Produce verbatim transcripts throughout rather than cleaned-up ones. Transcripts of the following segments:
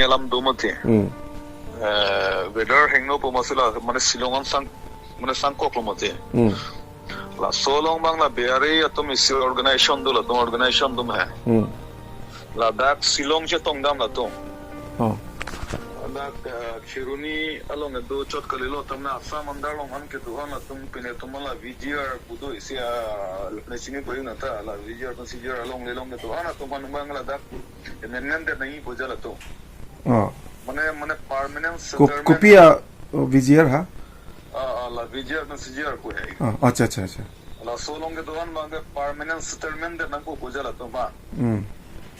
alam do mati. Hmm. Eh, weather hingno pu amatsi la, mane Shillong an sang, mane sangkoklo mati. Hmm. Laso along abang la Bihari atum isi organization do, latum organization do he. Hmm. Ladak Shillong chetongdam latum. Oh. Ladak, eh, Kheroni along do chot kalilo, tamna Assam under along an kedo-an latum pine atum la V G R pu do isi, ah, ne chini bayu nata la V G R pen C G R along lelong kedo-an latum an abang ladak. Enen ngan det nangji pu ja latum. Oh. Mane, mane permanent Ko-, settlement. Kopi a, oh, V G R ha? Ah, ah, la V G R pen C G R pu he. Ah, acha, acha, acha. Laso along kedo-an abang ke permanent settlement det nangpo pu ja latum ha. Hmm.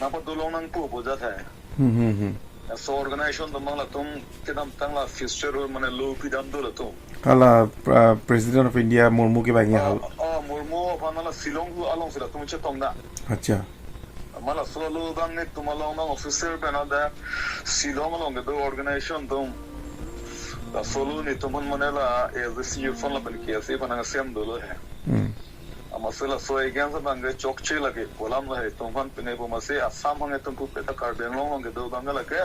Nangpadolong nangpo pu ja the. Hmm, hmm, hmm. Laso organization atum abang latum kedamtang la future mane lo pidam do latum. Hala, uh, President of India Murmu kevangji hal. Oh, oh, Murmu aphan la Shillong alongsi latum chetongdam. Acha. Amat laso alo abang netum along abang officer pen ada Shillong along kedo organization atum. Laso alo netum aphan mane la A S D C youth aphan lapen K S A aphan nangsemdolo he. Hmm. Amatsi laso against abang ke chokche lake pu alam lo he, netum aphan pine pu amatsi Assam hang netum pupe ta Karbi Anglong along kedo abang ke lake.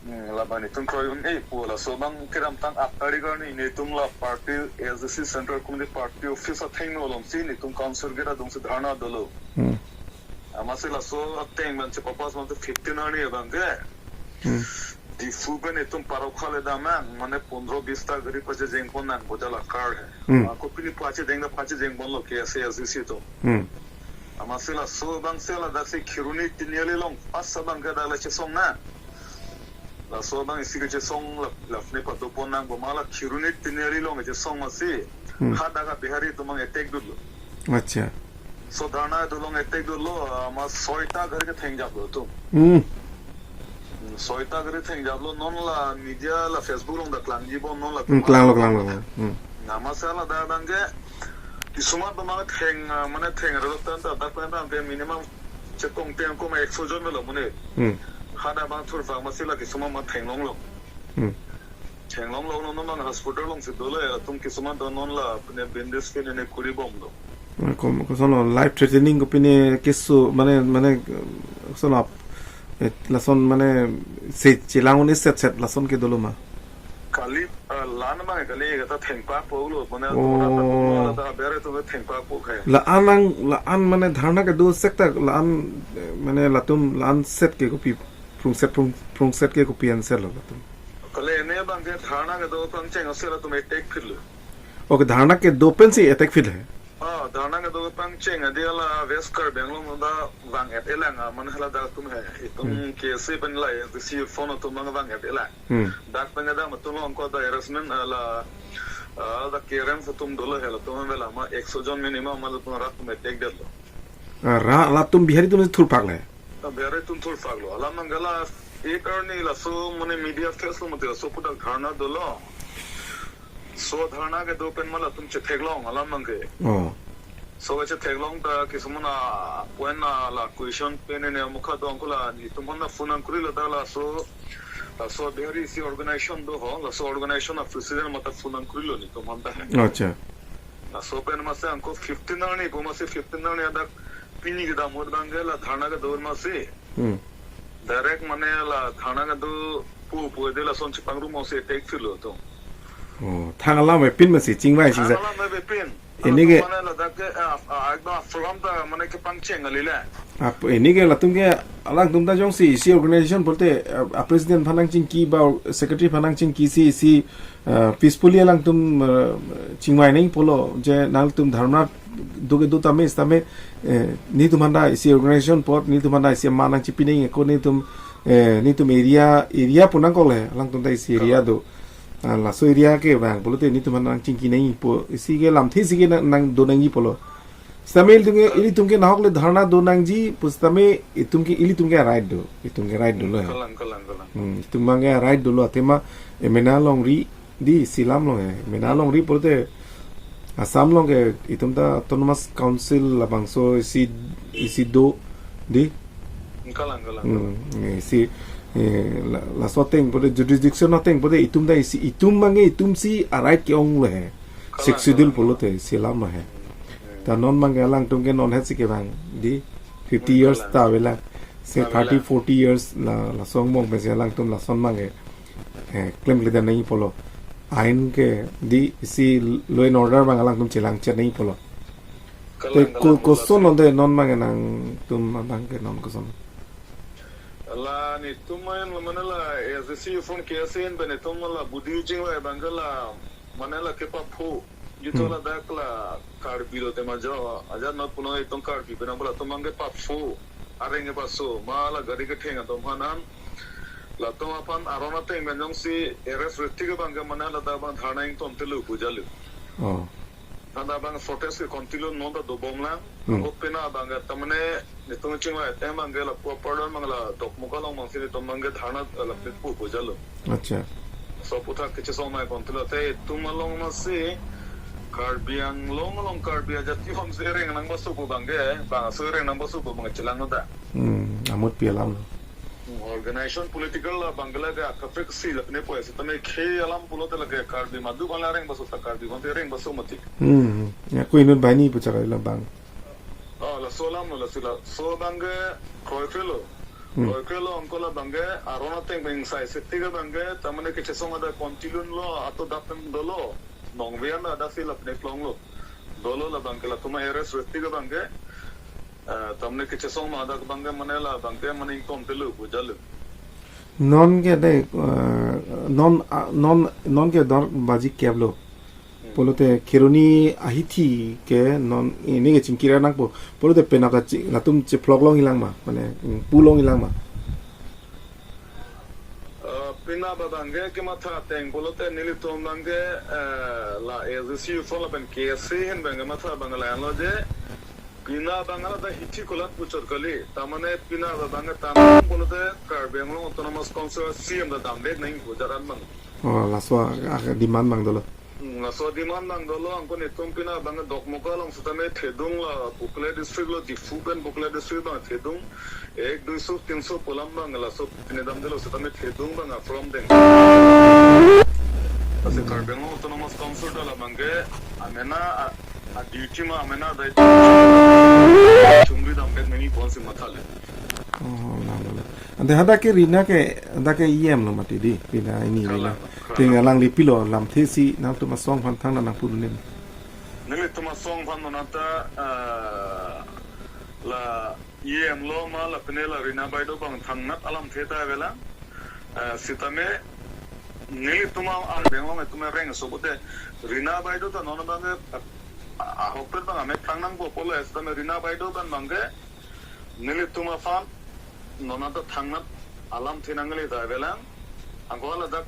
Hmm, labang netum kroi un-e pu laso abang kedamtang attarik arni netum la party A S D C Central Committee Party Office athengno alongsi netum council gate adungsi dharna dolo. Hmm. Amatsi laso ateng abang chepapas abang fifteen arni abang ke. Hmm. Diphu pen netum Parokha le damnang, mane pondro bis ta gari pachejeng pon nang pu ja la kar he. Hmm. Ako pini pachejeng ta pachejeng ponlo K S A S D C atum. Hmm. Amatsi laso abangsi ladaksi Kheroni Tiniali along pas abang ke dak la chesong nang. Laso abang isi kechesong la, la ne pado pon nang pu amat la Kheroni Tiniali along chesong amatsi. Hmm. Hadak a Bihari atum abang attack dolo. Acha. So dharna do along attack dolo, ah, amat soita gari ketheng japlo atum. Hmm. Hmm, soita gari theng japlo, non la media la Facebook along ta klangji bom non la. Hmm, atum klanglo, klanglo. Hmm. Amatsi ladak abang ke kisuman atum abang theng, ah, mane theng relo tan ta dak pen abang ke minimum chetong teng ko ma ekso jon melo mane. Hmm. Hadak abang thurphak amatsi la kisuman amat thenglonglo. Hmm. Thenglonglo, non non hospital alongsi dolo, latum kisuman do non la pine bandage pine ne kuri bomlo. Mane kom-, koson lo, life threatening ko pine keso, mane, mane, koson lo, eh, lason mane se chelang un-e set set lason ke dolo ma. Kali, ah, la-an abang kali kata thengpakpo lo, mane Oh. Tora ta ko la ta bere to thengpakpo he. La-an ang, la-an mane dharna kedo sekta la-an, eh, mane latum la-an set ke kopi, phrung set, phrung, phrung set ke kopi an set lo latum. Kali ne abang ke dharna kedo pangcheng ase latum attack phirlo. Okay, dharna kedo pensi attack phir he. Ah, dharna kedo pangcheng adi la West Karbi Anglong ta vang-et-elang, ah, mane hala dak atum he. Itum Hmm. K S A pen la S D C phone atum abang vang-et-elang. Hmm. Dak pen kedam atum along ko da harassment, ah, la, ah, da K R M atum dolo he, latum abang la ma ekso jon minimum ma latum rat atum attack detlo. Ah, ra, latum Bihari atum thurphak le. Ah, Bihari atum thurphaklo. Alam abang ke la eight arni laso mane media face lo mati laso pudak dharna dolo. So dharna kedo pen ma latum chetheklong alam abang ke. Oh. So chetheklong ta kisuman apoint la question pen ne mukha dong ko la netum aphan ta phone nangkurilo ta laso, laso Bihari isi organization do ho, laso organization a president amat ta phone nangkurilo netum aphan ta. Acha. Laso pen amatsi angko fifteen arni pu amatsi fifteen arni adak pini kedam ahut abang ke la dharna kedo amatsi. Hmm. Direct mane la dharna kedo pu pu adi lason chepangrum amatsi attack phirlo atum. Oh, thang alam avepin masi chingvai sisa. Thang alam avepin. Ini ke Latum mane ladak ke, ah, ah, ekdom program ta mane kepangcheng kali le. Ap-, ini ke latum ke alangtum ta jongsi isi organization pulote, ah, a president aphan nangchingki ba secretary aphan nangchingkisi isi, ah, peacefully alangtum, ah, chingvai nangji pulo je nangtum dharna do kedo tame sitame, eh, netum aphan ta isi organization apot, netum aphan ta isi aman nangchipi nangji ko netum, eh, netum area, area pu nangkok le, alangtum ta isi area do. Ah, laso area kevang pulote netum aphan nangchingki nangji pu, isi ke lamthe isi ke nang, nang do nangji pulo. Sitame ilitum ke, ilitum ke nahok le dharna do nangji pu sitame itum ke, ilitum ke right do, itum ke right dolo he. Kalang, kalang, kalang. Hmm, itum abang ke right dolo, athema emena longri di isi alam lo he. Emena longri pulote Assam along ke itum ta Autonomous Council labangso isi, isi do di. Kalang, kalang, hmm, kalang. Eh, isi, eh, la, laso ateng pulote jurisdiction ateng pulote itum ta isi, itum abang ke itum si a right ke-ong lo he. Kalang, Sixth Schedule kalang, pulote isi alam lo he. Hmm. Ta non abang ke alangtum ke non het si kevang di fifty Hmm, years kalang. ta avelang. Say, ah, thirty, forty years la, laso angbong pensi alangtum lason abang ke, eh, klemkle dam nangji pulo. Ain ke di isi law and order abang alangtum chelangchet nangji pulo. Te kalang, ko-, kalang, koson kalang. Nonde non abang ke nangtum abang ke non koson? La netum ain la mane la A S D C front K S A ain pen netum la budi chingvai abang ke la mane la kepaphu. Jutho, hmm, ladak la Karbi lote ma jo, ajat not puno itum Karbi pen abang latum abang ke paphu, areng kepaso, ma la gari ketheng atum aphan an, latum aphan aron ateng pen jongsi arrest ret tik abang ke mane ladak abang dharna ingtontelo pu jalo. Oh. Tanda abang protest ke continue non ta dobom lang. Hmm. Ako pina abang ke tamane netum chingvai ateng abang ke lapu apardon abang la Dokmoka along abangsi netum abang ke dharna, eh, la pipu pu jalo. Acha. So aphuthak kechesong nai continue te itum along masi Karbi Anglong along Karbi ajat ki hom se reng nangpaso pu abang ke, bang so reng nangpaso pu abang chelang nonta. Hmm, amut pi alam lo. Hmm, organization political la abang ke la ke akapek si la pine poe sitame khei alam pulote la ke Karbi madu abang la rengpaso ta Karbi abang te rengpaso mati. Hmm, ya ko inut banghini pu chakari la abang. Oh, laso alam lo, laso la. So abang ke kroikre lo. Hmm. Kroikre lo, anke la abang ke aron ateng pen sai seti ke abang ke tamane kechesong adak continue lo, ato dap pen dolo. Nong vian adak si la pine klong lo. Dolo la abang ke latum arrest ret tik abang ke, eh, tamane kechesong ma adak abang ke mane la abang ke mane ingtontelo pu jalo. Non ke de, eh, non, ah, non, non ke dor baji kep lo. Hmm. Pulote Kheroni ahithi ke non ini ke chingkir nangpo. Pulote penap ta chi-, latum chephlok longji lang ma, mane, mm, pu longji lang ma. Eh, penap abang ke kematha ateng pulote nelitum abang ke, eh, la A S D C front lapen K S A ahin abang kematha abang la-an lo je. Penap abang la ta hithi kulat puchot kali. Tamane penap abang ke tangtung pulote Karbi Anglong Autonomous Council C M ta damvek nangji pu jaran abang. Oh, laso a, a demand abang dolo. Hmm, laso demand abang dolo, anke netum penap abang ke Dokmoka along sitame thedung la Bokajan district lo, Diphu pen Bokajan district abang thedung. Ek, dui so, tin so pu alam abang laso pine damdelo sitame thedung abang a from deng. Lasi Karbi Anglong Autonomous Council ta la abang ke amena a, a duty ma amena dai chumri damdet meni ponsi mathale. Oh, la, la, la. Ante hadak ke rina ke, hadak ke E M lo mati di, rina ini, kalang, rina. Kalang. Te alangli pilo lamthe si nangtum asong aphan thangnat nangpu un-e? Nelitum asong aphan non anta, eh, la E M lo ma la pine la Rina Baideo abang thangnat alamthe ta avelang. Eh, sitame nelitum a-, an benglong etum rengso pute Rina Baideo ta non abang ke, ah, ahokpet abang amethang nangpo pulo, sitame Rina Baideo abang abang ke nelitum aphan non anta thangnat alamthe nangle ta avelang. Anke ladak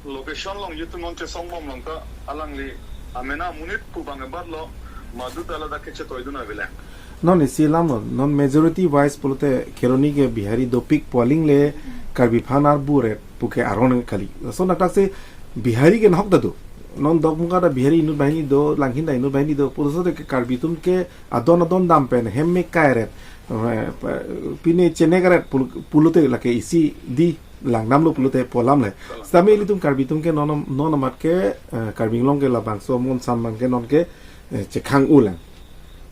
location along itum non chesongbom along ta alangli amena amonit pu abang ebat lo, madu ta ladak kechetoidun avelang. Non isi alam lo, non majority wise pulote Kheroni ke Bihari dopik pu aling le Karbi aphan arbu ret pu ke aron kali. So nangthak si Bihari ke nahok ta do. Non Dokmoka ta Bihari inut banghini do, Langhin ta inut banghini do. Pulote ke Karbi atum ke adon adon dam pen hem me kai ret, eh, pa-, pine chenek ret pul-, pulote lake isi di langdamlo pulote pu alam le. Sitame ilitum Karbi atum ke non, non amat ke, eh, Karbi Anglong ke labangso amon sam abang ke non ke, eh, chekhang-u lang.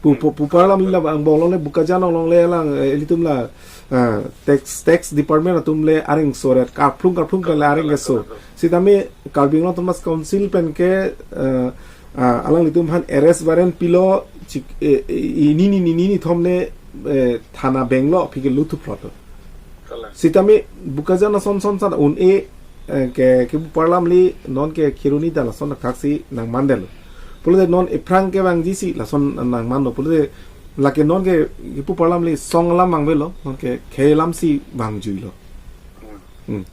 Pu, pu, pu pu alam la angbong along le Bokajan along le lang, eh, ilitum la, eh, tax, tax department atum le areng so ret, karphlung karphlung ke le areng ke so. Sitame Karbi Anglong Autonomous Council pen ke, eh, ah, alanglitum aphan arrest warrant pilo, chik, eh, eh, ini, ini, ini, ini thom ne, eh, thana benglo aphi ke luthu plot. Kalang. Sitame Bokajan ason son san un-e, eh, ke, kepu parlam le non ke Kheroni ta lason thaksi nangmandetlo. Pulote non ephrang kevangji si lason nangmanlo. Pulote lake non ke kepu parlam le song alam vangvelo, non ke khei alam si vangjuilo. Hmm. Hmm.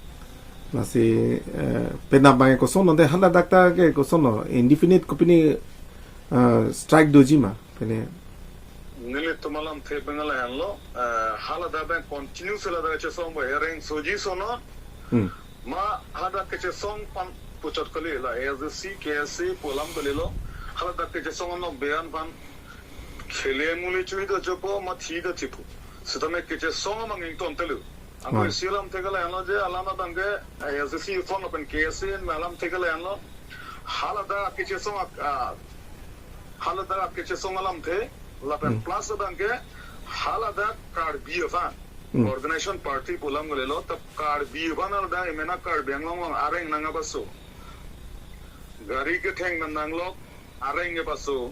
Lasi, eh, penap abang koson non te hala dak ta ke koson lo, indefinite kopine, eh, strike doji ma, pene. Nelitum alamthe abang la-an lo, eh, hala dak abang continue si ladak chesong abang rengsoji sono. Hmm. Ma hadak kechesong aphan puchot kali la A S D C, K S A pu alam kalilo. Hala dak kechesong anok bean aphan khele muli chui ta chopo, ma thi ta chipu. Sitame kechesong amang ingtontelo. Anke, hmm, isi alamthe ke la-an lo je alam abang ke, eh, A S D C front lapen K S A alamthe ke la-an lo. Hala dak kechesong ak-, ah, hala dak kechesong alamthe, lapen, hmm, plus abang ke hala dak Karbi aphan. Hmm. Organization party pu alam kalilo, ta Karbi aphan alada emena Karbi Anglong along areng nang abaso. Gari ketheng nang nanglok areng abaso.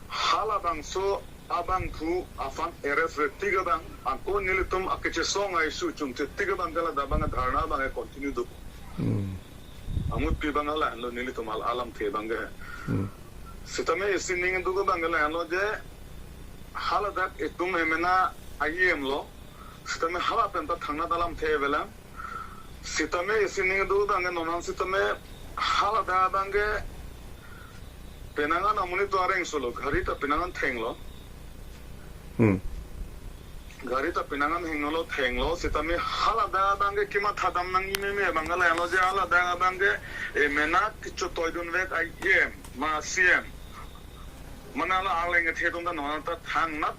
Halabangso abangphu aphan arrest re tik abang, ako nelitum akechesong a-issue chunche tik abang ke ladak abang dharna abang continue do. Hmm. Amut pi abang hala lo nelitum al alamthe abang ke. Hmm. Sitame isi ning duk abang ke lahenlo je haladak itum emena I M lo. Sitame hala pen ta thangnat alamthe avelang. Sitame isi ning duk abang ke non an sitame haladak abang ke penang an amonit atum areng solo, gari ta penang an thenglo. Hmm. Gari ta penang an hinglo thenglo, sitame haladak abang ke kematha dam nangji meme abang ke lahenlo je haladak abang ke emena kechotoi dunvek I M ma C M. Mane hala arleng kethe atum ta non an ta thangnat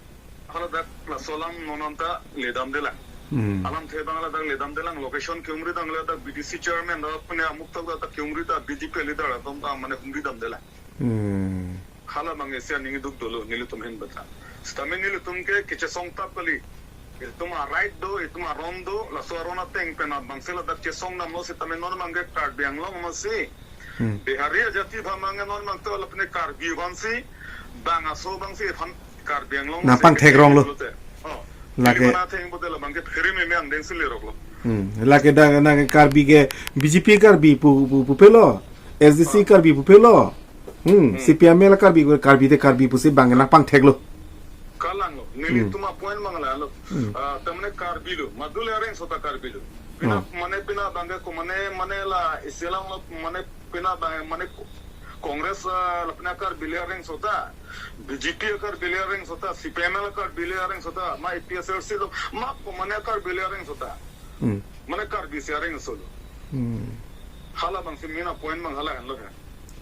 haladak laso alam non an ta ledamdelang. Hmm. Alamthe abang haladak ledamdelang, location ke-umri dang haladak B D C chairman ta pune amuk tak ta ke-umri ta B J P leader atum ta mane humri damdelang. Hmm. Hala abang isi aning duk dolo nelitum ahin bata. Sitame nelitum ke kechesong tap kali. Itum a-right do, itum aron do, laso aron ateng pen abangsi ladak chesong damlo sitame non abang ke Karbi Anglong amatsi. Hmm. Bihari ajati aphan abang ke non abang to lapen Karbi aphansi, bang aso abangsi aphan Karbi Anglong nangpangthek ronglo. Lote. Oh. Lake. Neli mana theng bote labang ke phere meme angdeng si leroklo. Hmm. Lake dak nang Karbi ke B J P Karbi pu, pu, pupe lo. S D C, ah, Karbi pupe lo. Hmm. Hmm. C P I M L Karbi, Karbi te Karbi pusi abang nangpangtheklo. Kalang lo. Neli, hmm, itum a-point abang lahenlo. Hmm. Ah, ta mane Karbi lo. Madu le areng sota Karbi lo. Pina, hmm, mane pina abang ke ko mane, mane la isi alam lo mane pina abang mane ko-, Congress, ah, lapen a-Karbi le areng sota. B J P a-Karbi le areng sota. C P I M L a-Karbi le areng sota. Ma A P H L C lo. Ma ko mane a-Karbi le areng sota. Hmm. Mane Karbi si areng solo. Hmm. Hala abangsi main a-point abang hala henlo he.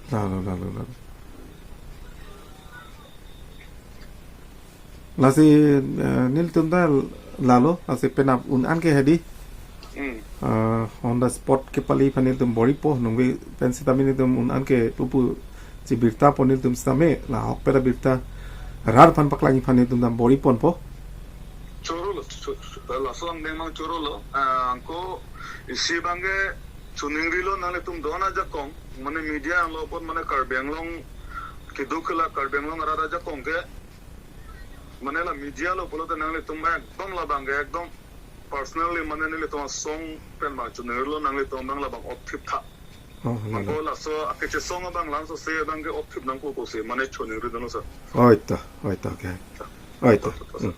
Lalo, lalo, lalo. Lasi, eh, nelitum ta lalo, lasi penap un-an ke hedi. Hmm. Eh, on the spot kepali aphan nelitum bor-ipo, nungve pen sitame nelitum un-an ke pupu si birta pon nelitum sitame, la ahok pen ta birta rat aphan paklangji aphan nelitum ta bor-iponpo. Chorolo, cho-, cho-, laso angdeng abang chorolo, ah, ako isi abang ke choningrilo nanglitum do-an ajakong, mane media along apot mane Karbi Anglong keduk ke la Karbi Anglong arat ajakong ke, mane la media lo pulote nanglitum ekdom labang ke ekdom personally mane nelitum asong pen abang choningrilo nanglitum abang labang othip tha. Oh, lalo. Ako laso akechesong abang laso si abang ke othip nangkoklo si mane choningri dunlo sir. Oi ta, oi ta, okay. Oi ta. Oi ta, oi ta. Hmm.